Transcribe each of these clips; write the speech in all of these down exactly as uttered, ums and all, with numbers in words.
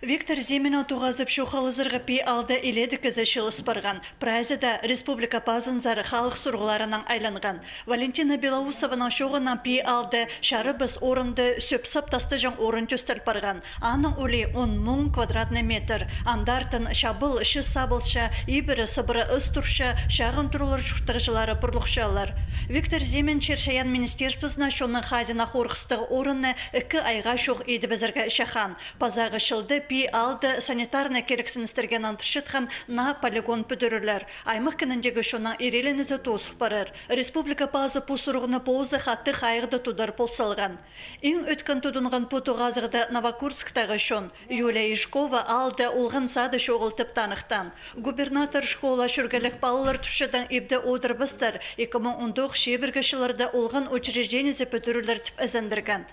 Виктор Зиминнің тоғазып чоохтазарға пии аалда илееде кізі чыылыс парған. Прайзы даа республика пазынзар халых сурығларынаң айланған. Валентина Белоусованың чооғынаң пии аалда чарабас орында сӧп-сап тастаҷаң орын тӧстел парған. Аның улии он муң квадратный метр. Андартын чабыл чыс сабылча, ибіре-сыбыра ыс турча, чағын туралар чуртағҷылары пурлухчалар. Виктор Зимин Чир-чайаан министерствозына чонның хазина хорғыстығ орынны ікі айға чох идібізерге чахаан. Пазағы чылда пии аалда санитарнай кирексіністірге нандырчатхан наа полигон пӱдірілер. Аймах кініндегі чонның ирееленізі тоозыл парар. Республика пазы пу сурығны позы хатығ хайығда тудар пол салған. Иң ӧткін тудынған пу тоғазығда Новокурсктағы чон. Юлия Ижкова аалда олған сады чоғыл тіп таныхтаан. Губернатор школа чӧргелек палалар турчатхан ибде одырбастар, ікі муң он тоғыс чибіргі чылларда олған учреждениезі пӱдірілер тіп ізендірген.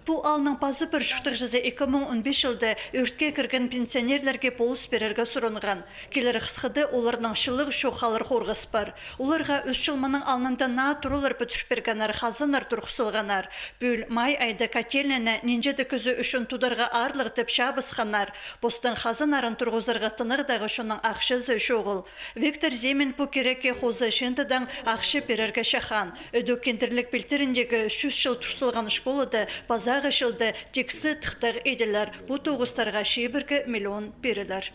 Пу аалның пазы пір чуртағҷызы ікі муң он пис чылда ӧртке кірген пенсионерлерге полыс пирерге сурынған. Килер хысхыда оларның чылығ чох халар хорғыс пар. Оларға ӱс чыл мының алнында наа туралар пӱдір пиргеннер, хазаннар турғыс салғаннар. Пӱӱл май айда котельнайны нинҷе-де кізі ӱчӱн тударға аарлығ тіп чабысханнар. Постың хазаннарын турғызарға тынағдағы чонның ахчазы чоғыл. Виктор Зимин пу кирекке хоза чыындыдаң ахча пирерге чахаан. Ідӧк киндірліг пилтіріндегі чӱс чыл тур салған школада пазағы чылда тиксі тыхтағ иділер. Пу тоғыстарға чибіргі миллион пирілер.